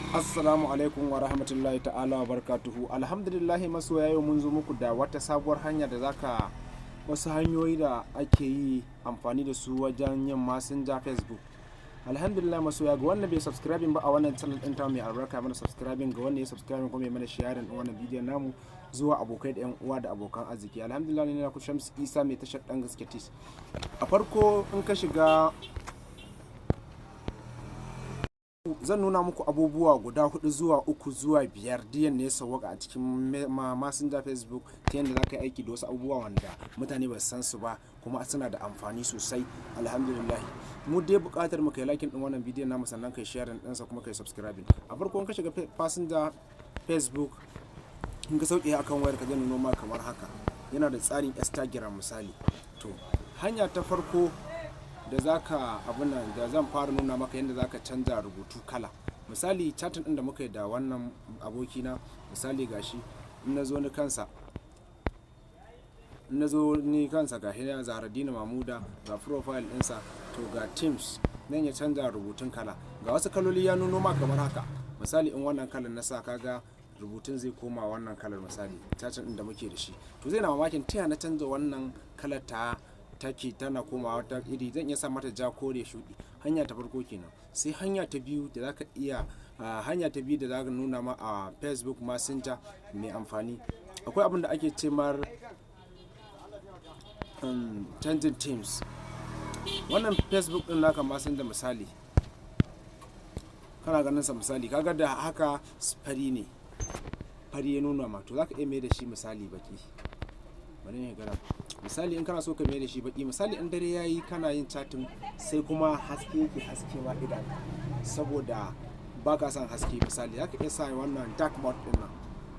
Assalamu alaikum wa rahmatullahi ta'ala wa barakatuhu. Alhamdulillahi masoya, yau mun zo muku da wata sabuwar hanya da zaka wasu hanyoyi da ake yi amfani da su wajen yin Messenger Facebook. Alhamdulillah masoya, ga wanda bai subscribing ba a wannan channel ɗin ta mai albarka, mana subscribing. Ga wanda ya subscribing kuma ya mana sharing din wannan bidiyon namu zuwa abokai da yan uwa da abokan arziki. Alhamdulillah, ne na ku Shamsu Isa mai tashar Dan Gaske Tis. A farko in ka shiga, zan nuna muku abubuwa guda hudu zuwa uku zuwa biyar diyan ne sauwaka a cikin Messenger Facebook, ta yadda za ka yi aiki da wasu abubuwa wanda mutane ba su san su ba kuma suna da amfani sosai. Alhamdulillah, mu dai buƙatar mu kai liking din wannan bidiyon namu, sannan kai sharing ɗinsa, kuma kai subscribing. A farko in ka shiga Messenger Facebook, in ka sauke akan wayar ka, zai nuno ma kamar haka. Yana da tsarin Instagram misali. To, hanya ta farko da zaka abin da zan fara nuna maka, yadda zaka canza rubutu kala. Misali, chatting din da muka yi da wannan abokina, misali gashi, in na zo ni kansa, ga hina Zaharaddini Mamuda, ga profile ɗinsa. To, ga themes nan, ya canza rubutun kala. Ga wasu kaloli ya nuno ma kamar haka. Misali, in wannan kalar na sa, kaga rubutun zai koma wannan kalar. Misali, chatting din da muke da shi, to zai na mamakin taya na canza wannan kalar ta take tana komawa wata iri. Zan iya sa mata ja, kore, shuɗi. Hanya ta farko kenan. Sai hanya ta biyu da zaka iya, hanya ta biyu da zaka nuna ma a Facebook Messenger mai amfani, akwai abin da ake ce mar changing themes. Wannan Facebook din naka Messenger, misali kana ganin sa, misali kaga da haka fari ne, fari ya nuna ma. To, zaka iya mai da shi misali baki. Bari ne gara misali, in kana so ka mai da shi baki, misali in dare yayi kana yin chatting, sai kuma haske yake haske ma idan saboda ba ka son haske, misali zaka iya sa wannan dark mode din nan.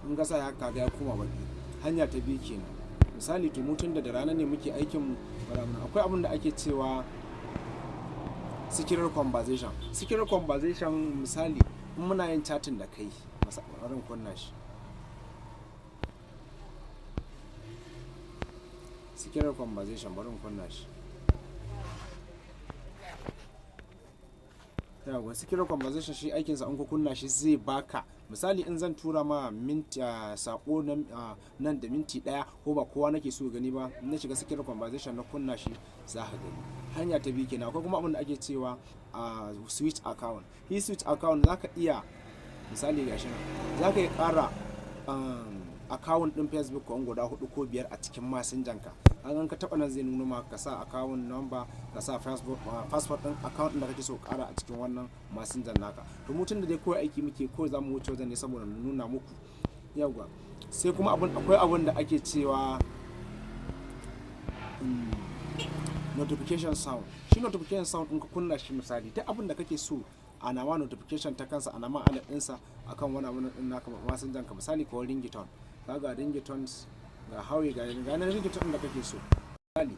In ka sa haka, ga ya koma baki. Hanya ta biyu kenan. Misali, to mutum da rana ne muke aikin mu, akwai abin da ake cewa secret conversation. Secret conversation, misali in muna yin chatting da kai, bari in kunna shi, secret conversation, bari in kunna shi. Yawwa, secret conversation shi aikinsa, in ku kunna shi zai baka, misali in zan tura ma minti sako nan da minti 1, ko ba kowa nake so gani ba, in na shiga secret conversation na kunna shi, za ka gani. Hanya ta biyu kenan. Akwai kuma abin da ake cewa switch account. Shi switch account, zaka iya, misali gashi nan, zaka iya ƙara account din Facebook ko guda hudu ko biyar a cikin Messenger ka. An ka taba nan, zai nuna maka ka sa account number, ka sa Facebook password din account din da kake so kara a cikin wannan Messenger naka. To, mutum da dai kawai aiki muke ko za mu wuce wajen ne saboda nuna muku. Yawwa, sai kuma abun, akwai abun da ake cewa notification sound. Shi notification sound, in ka kunna shi, misali duk abin da kake so ana ma notification ta kansa, ana ma alert ɗinsa akan wani abu din naka Messenger ka, misali ko ringtone, kaga ringtones, ga hawi, ga na ringtone da kake so. Misali,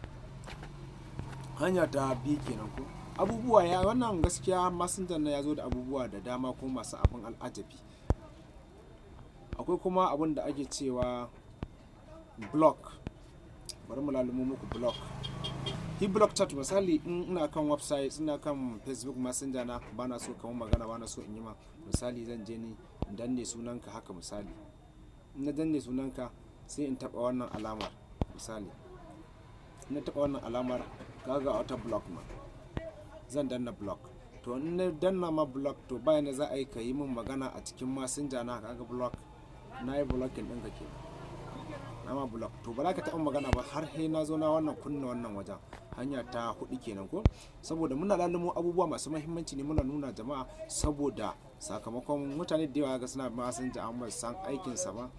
hanya ta biyu kenan. Ko abubuwa ya wannan, gaskiya Messenger na ya zo da abubuwa da dama ko masu abin al'ajabi. Akwai kuma abin da ake cewa block. Bari mu lalumo muku block. Hi, block chat. Misali in ina kan website, ina kan Facebook Messenger na, bana so kamar magana, bana so in yi ma, misali zan je ni in danne sunanka haka. Misali in na danne sunanka, sai in taba wannan alamar. Misali in na taba wannan alamar, kaga auto block ma, zan danna block. To, in na danna ma block, to bayan da za a yi ka yi min magana a cikin Messenger na. Kaga block, na yi blocking ɗinka kenan, na ma block. To, ba za ka taɓa magana ba har sai na zo na wannan kunna wannan wajen. Hanya ta hudu kenan. Ko saboda muna lalumo abubuwa masu muhimmanci ne muna nuna jama'a, saboda sakamakon mutane da yawa ga suna Messenger amma san aikin sa ba.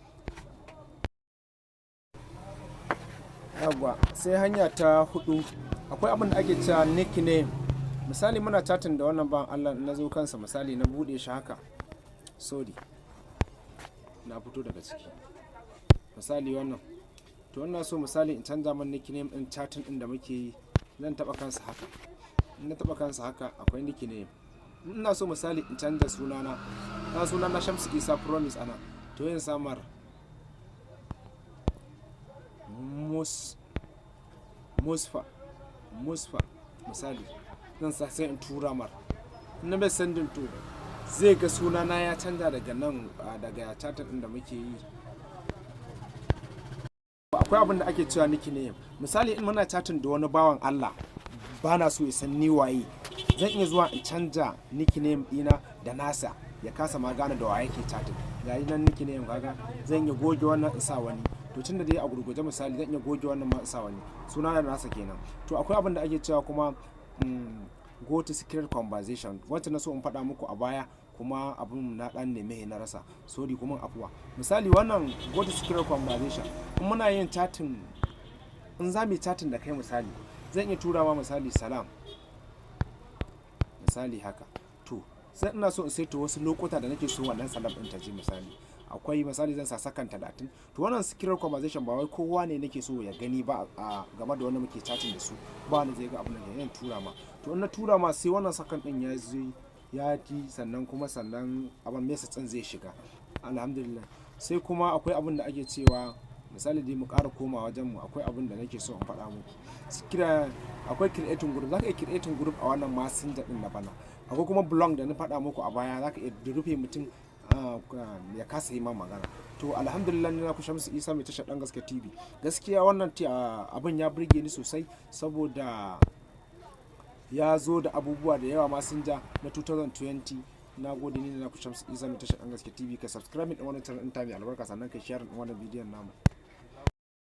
Yawwa, sai hanya ta hudu, akwai abin da ake cewa nickname. Misali muna chatting da wannan ban Allah, na zo kansa, misali na bude shi haka, sorry, na fito daga ciki, misali wannan. To, ina so misali in canza man nickname din chatting din da muke yi, zan taba kansa haka. In na taba kansa haka, akwai nickname. Ina so misali in canza sunana na, sunana Shamsu Isa Promise ana, to yin samar mus musfa musfa, misali zan sa, sai in tura mar. Na mai sending, to Zai ga sunana ya canza daga nan, daga chatting din da muke yi. Akwai abin da ake cewa nickname. Misali, in muna chatting da wani bawan Allah, ba na so ya san ni waye, zan iya zuwa in canja nickname dina da nasa, ya kasa ma gane da wa yake chatting. Ga nan nickname, kaga zan iya goge wannan in sa wani. To, tun da dai a gurguje, misali, zan iya goge wannan ma in sa wani suna da nasa kenan. To, akwai abin da ake cewa kuma go to secret conversation, wacce na so in faɗa muku a baya, kuma abin na dan neme na rasa. Sorry, kuma afuwa. Misali, wannan go to secret conversation, in muna yin chatting, in za mu yi chatting da kai, misali, zan iya tura ma misali salam, misali haka. To, sai ina so in saita wasu lokuta da nake so wannan salam din ta je. Misali, akwai, misali, zan sa sakan 30. To, wannan secret conversation ba wai kowa ne nake so ya gani ba a game da wanda muke chatting da su. Ba wanda zai ga abin da zan tura ma. To, in na tura ma, sai wannan sakan din ya zo ya ji, sannan kuma sannan abin message din zai shiga. Alhamdulillah. Sai kuma akwai abin da ake cewa, misali dai, mu ƙara koma wajen mu, akwai abin da nake so in faɗa muku. Kira, akwai creating group. Zaka iya creating group a wannan Messenger din na bana. Akwai kuma block da na faɗa muku a baya, zaka iya rufe mutum ya kasa yi ma magana. To, alhamdulillah, ni na ku Shamsu Isa mai tashar Dan Gaske TV. Gaskiya wannan abin ya burge ni sosai, saboda ya zo da abubuwa da yawa, Messenger na 2020. Na gode. Ni na ku Shamsu Isa mai tashar Dan Gaske TV. Ka subscribe din wannan channel din ta mai albarka, sannan ka share din wannan bidiyon namu.